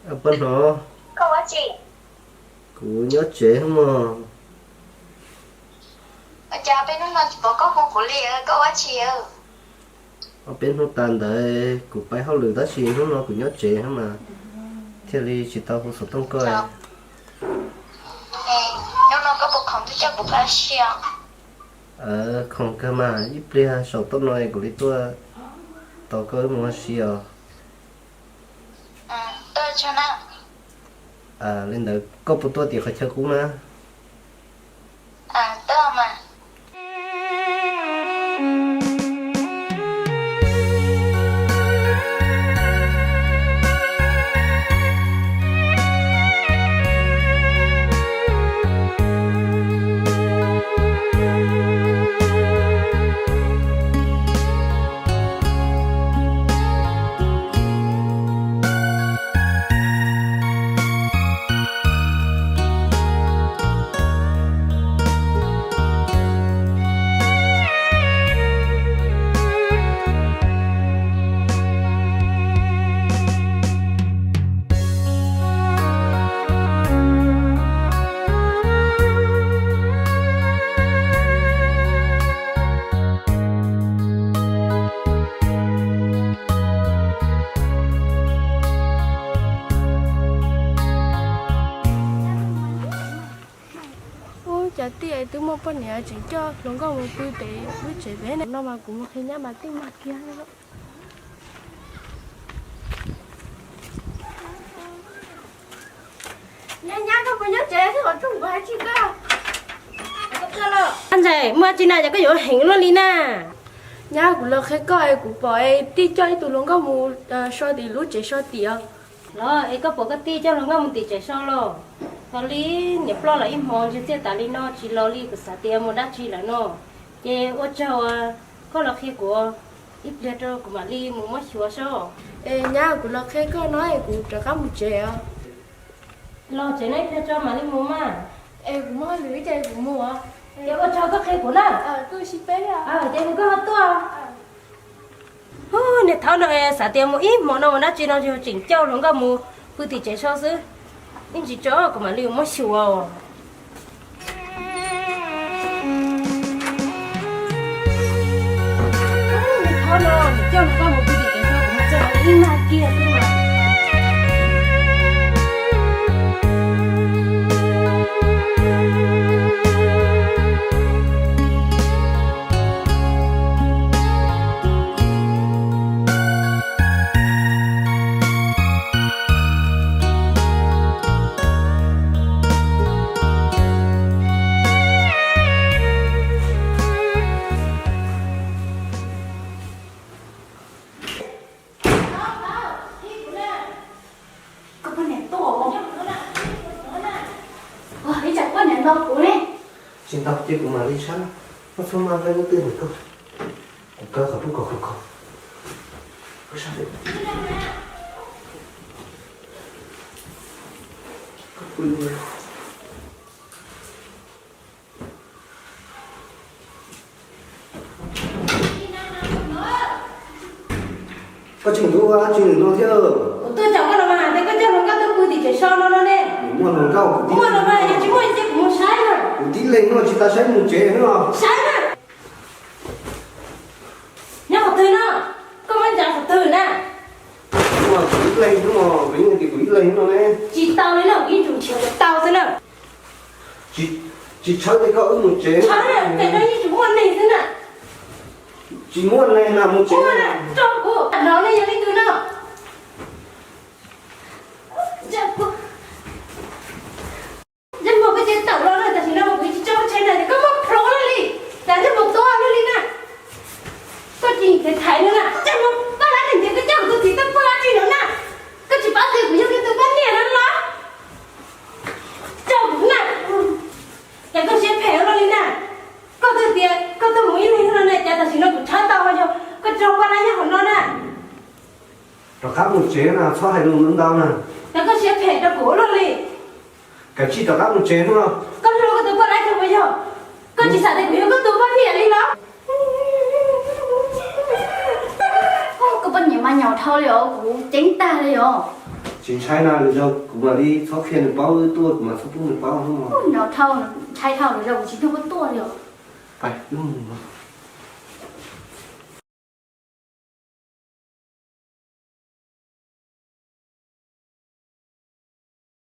Poj Hnov, kuv nyob tsev mog. Ua cas peb hnub no tsis pom koj hu kuv li, koj ua dab tsi? Ob peb hnub tas ntawd kuv pib hauj lwm tab sis hnub no kuv nyob tsev mas thiaj li tsis tau hu xov tooj koj. Hnub no koj puas khoom tuaj coj kuv ua si? Khoom kawg mas, ib pliag saum toj no kuv li tuaj tos koj wb mus ua si os. Li ntawd koj puas tuaj tim qhov chaw qub na? Ub, cas tij es twb muaj poj niam tseem coj hluas nkauj mus pw tim lub tsev pem no mas kuv mus qhia nyab mas tij mag kiag. Nyab, nyab, koj puas nyob tsev thiab? Qhov rooj kuv hais tsis koj. Ab ntxhais, muaj dab tsi na, cas koj yuav heev luaj li na? Nyab, kuv los qhia koj es kuv pom es tij coj ib tug hluas nkauj mus so tim lub tsev so tim os. Los es koj pom koj tij coj hluas nkauj mus tim tsev so los? Thaum li niam ploj los ib hmo ntshe txiaj tas li no tsis los li, kuv xav tias mus dab tsi lawm no. Ces ua tsaug koj los qhia kuv, ib pliag rau kuv mam li mus muab xyuas saib. Es nyab, kuv los qhia koj no es kuv rov qab mus tsev os. Los tsev no ib pliag tso mam li mus mas. Es kuv muaj hauj lwm ib ce kuv mus os. Ces ua tsaug koj qhia kuv na. Ces mus koj ho tuaj. Niag thaub no xav tias mus ib hmo no ua dab tsi no tseem coj hluas nkauj mus pw tim tsev so xwb. Ib ntsis tso kuv mam li muab xyuas. Niag thaub no coj hluas nkauj mus pw tim tsev so kuv mus txog ib mag kiag xwb mas. Koj poj niam tuaj. Ib tsam poj niam ntaus kuv ne. Tsis ntaus ces kuv mam li sab. Koj txhob maj, lub twg ntawm koj. Kuv kaw qhov pub kom khov kho. Koj tsis ntuv ua dab tsi no thiab? Kuv tuaj caum koj los mas hais tias koj coj hluas nkauj tuaj pw tim tsev so no no ne. Muaj hluas nkauj, muaj los mas, yog tsis muaj ces kuv mus saib na. Kuv tib leeg no tsis tas saib mus tsev no. Saib na. Nyob qhov twg no? Koj muab ntsav qhov twg na? Kuv ib leeg no, kuv yeej tias kuv ib leeg no ne. Tsis tau li no, kuv yeej tsum nrhiav kom tau xwb na. Tsis tshawb li koj wb mus tsev. Tshawb na, pem no yeej tsis muaj neeg xwb na. Tsis muaj neeg na, mus tsev na. Tso kuv, no ne yog leej twg no? Ntsej muag koj ces tawm los na, tam sim no kuv tsis tso tsheb na, koj muab plhuav luaj li, tas ntsej muag tuag luaj li na. Koj tsis thaiv no na, ntsej muag poj lab ne, koj coj kuv tus txiv tuaj poj lab tsi no na. Koj tsis paub tias kuv yog koj tus poj niam no los? Coj kuv na, cas koj siab phem luaj li na. Koj twb tias koj tuaj mus ib leeg no ne, cas tam sim no kuv tshawb tau yog koj raug poj lab nyob hauv no na. Rov qab mus tsev na, txhob hais lus ntau na. Cas koj siab phem rau kuv luaj li. Kav tsij rov qab mus tsev no. Koj hlub koj tus poj lab kawg puas yog? Koj tsis xav tias kuv yog koj tus poj niam li los? Koj poj niam mas nyaum dhau li os, kuv ceeb tag li os. Tsis ntshai na, lwm zaug kuv mam li txhob qhia nws paub wb tuaj, kuv mam txhob pub nws paub no. Ntshai dhau, ntshai dhau, lwm zaug kuv tsis tuaj koj tuaj li os. Pais wb mus.